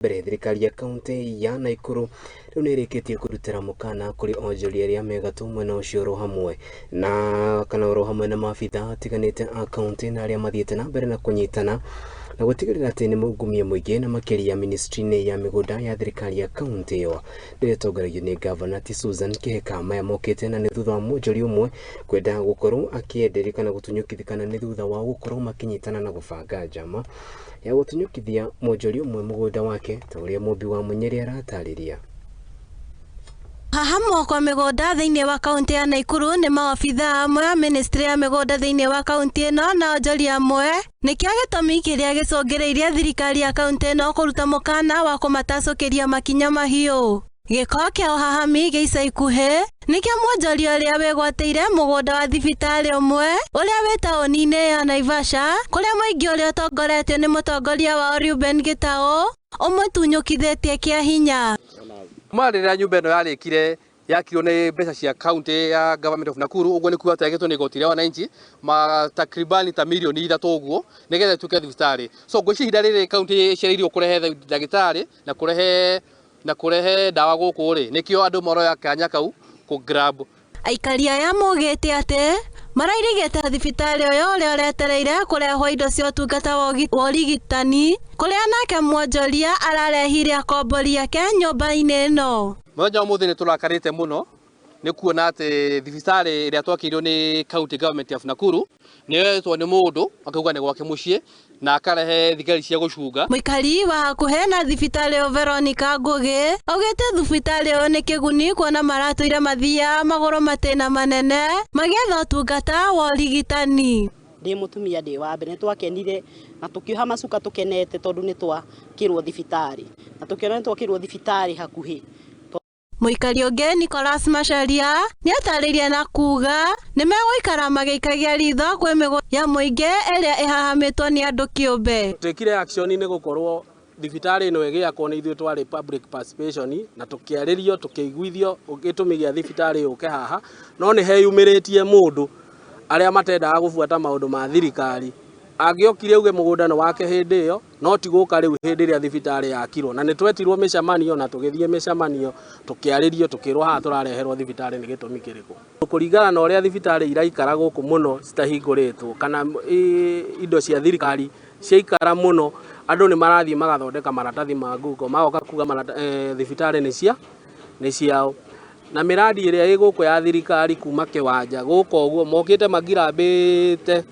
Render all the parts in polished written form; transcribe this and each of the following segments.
Mbere thirikari ya kaunti ya Nakuru rĩu nĩ ĩrĩkĩtie kũrutĩra mũkana kũrĩ onjoria arĩa me gatũ mwena ũcio oro hamwe na kana oro hamwe na maabitha atiganĩte a kaunti na arĩa mathiĩte na mbere na kũnyitana na gũtigĩrĩra atĩ nĩ maungumia mũingĩ na makĩria ministry-inĩ ya mĩgũnda ya thirikari ya kaunti ĩyo ĩrĩa ĩtongoragio nĩ gavana ti Susan Kihika. Maya mokĩte na nĩ thutha wa mwonjoria ũmwe kwenda gũkorwo akĩenderio kana gũtunyũkithia kana nĩ thutha wa gũkorwo makĩnyitana na gũbanga njama ya gũtunyũkithia mwonjoria ũmwe mũgũnda wake ta ũrĩa Mũmbi wa Mũnyĩrĩ aratarĩria. Hahamwo kwa mĩgũnda thĩinĩ wa kaunti ya Nakuru nĩ maobithaa amwe a ministry ya mĩgũnda thĩinĩ wa kaunti ĩno na onjoria amwe nĩkĩo gĩtũmi kĩrĩa gĩcũngĩrĩirie thirikari ya kaunti ĩno kũruta mũkana wa kũmatacũkĩria makinya mahiũ. Gĩko kĩa ũhahami gĩa ica ikuhĩ nĩkĩo mwonjoria ũrĩa wĩgwatĩire mũgũnda wa thibitarĩ ũmwe ũrĩa wĩ taũni-inĩ ya Naivasha kũrĩa mũingĩ ũrĩa ũtongoretio nĩ mũtongoria wao Reuben Gĩtaũ ũmũtunyũkithĩtie kĩa hinya. Kuma rĩrĩa nyũmba ĩno yarĩkire yakirwo nĩ mbeca cia county ya government of Nakuru, ũguo nĩ kuga twagĩtwo nĩ igoti rĩa wananchi ma takribani ta mirioni 3 ũguo nĩgetha ĩtuĩke thibitarĩ. So ngwĩciria ihinda rĩrĩ county ĩcereirwo kũrehe ndagĩtarĩ na kũrehe ndawa gũkũ rĩ, nĩkĩo andũ maroya kanya kau kũ grab. Aikari aya maugĩte atĩ marairigĩte thibitarĩ ũyũ ũrĩa ũretereire kũrehwo indo cia ũtungata wa ũrigitani kũrĩa nake mwonjoria ararehire akombori ake nyũmba-inĩ ĩno. Mũthenya wa ũmũthĩ nĩ tũrakarĩte mũno nĩ kuona atĩ thibitarĩ ĩrĩa twakĩirwo nĩ county government of Nakuru nĩ yoetwo nĩ mũndũ akauga nĩ gwake mũciĩ na akarehe thigari cia gũcunga. Mũikari wa hakuhĩ na thibitarĩ ũyũ Veronica Ngũgĩ augĩte thibitarĩ ũyũ nĩ kĩguni kuona maratũire mathiaga magũrũ matĩna manene magĩetha ũtungata wa ũrigitani. Ndĩ mũtumia ndĩ wa mbere nĩ twakenire na tũkĩoha macuka tũkenete tondũ nĩ twakĩrwo thibitarĩ na tũkĩona nĩ twakĩrwo thibitarĩ hakuhĩ. Mũikari ũngĩ Nicholas Macharia nĩatarĩirie na kuga nĩmegũikara magĩikagia ritho kwĩ mĩgũnda ya mũingĩ ĩrĩa ĩhahamĩtwo nĩ andũ kĩũmbe. Twĩkire action nĩ gũkorwo thibitarĩ ĩno ĩgĩakwo nĩ ithuĩ twarĩ public participation na tũkĩarĩrio tũkĩiguithio gĩtũmi gĩa thibitarĩ yũke haha, no nĩ heyumĩrĩtie mũndũ arĩa matendaga gũbuata maũndũ ma thirikari angĩokire auge mũgũnda nĩ wake hĩndĩ ĩyo, no ti gũka rĩu hĩndĩ ĩrĩa thibitarĩ yakirwo. Na nĩ twetirwo mĩcemanio na tũgĩthiĩ mĩcemanio tũkĩarĩrio tũkĩrwo haha tũrareherwo thibitarĩ nĩ gĩtũmi kĩrĩkũ. Kũringana na ũrĩa thibitarĩ iraikara gũkũ mũno citahingũrĩtwo kana indo cia thirikari ciaikara mũno, andũ nĩ marathiĩ magathondeka maratathi ma Google magoka kuga thibitarĩ nĩ ciao. Na mĩradi ĩrĩa ĩ gũkũ ya thirikari kuma kĩwanja gũka ũguo mokĩte magirambĩte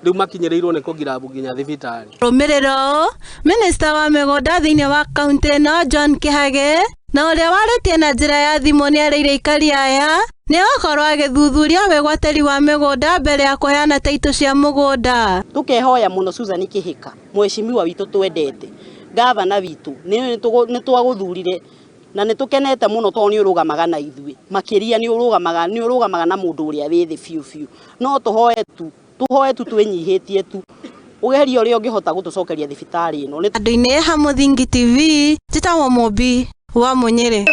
rĩu makinyĩrĩirwo nĩ kũgirabu nginya thibitarĩ. Rũmĩrĩro ũũ minista wa mĩgũnda thĩinĩ wa kaunti ĩno John Kĩhagĩ na ũrĩa warĩtie na njĩra ya thimũ nĩarĩire aikari aya nĩagakorwo agĩthuthuria wĩgwatĩri wa mĩgũnda mbere ya kũheana taitũ cia mũgũnda. Tũkehoya mũno Susan Kĩhĩka mheshimiwa witũ twendete gavana witũ nĩ twagũthurire na nĩ tũkenete mũno tondũ nĩ ũrũgamaga na ithuĩ makĩria nĩ ũrũgamaga na mũndũ ũrĩa wĩ thĩ biũ biũ. No tũhoe tu twĩnyihĩtie tu ũgerie ũrĩa ũngĩhota gũtũcokeria thibitarĩ ĩno. Andũ-inĩ ha Mũthingi TV, njĩtagwo Mũmbi wa Mũnyĩrĩ.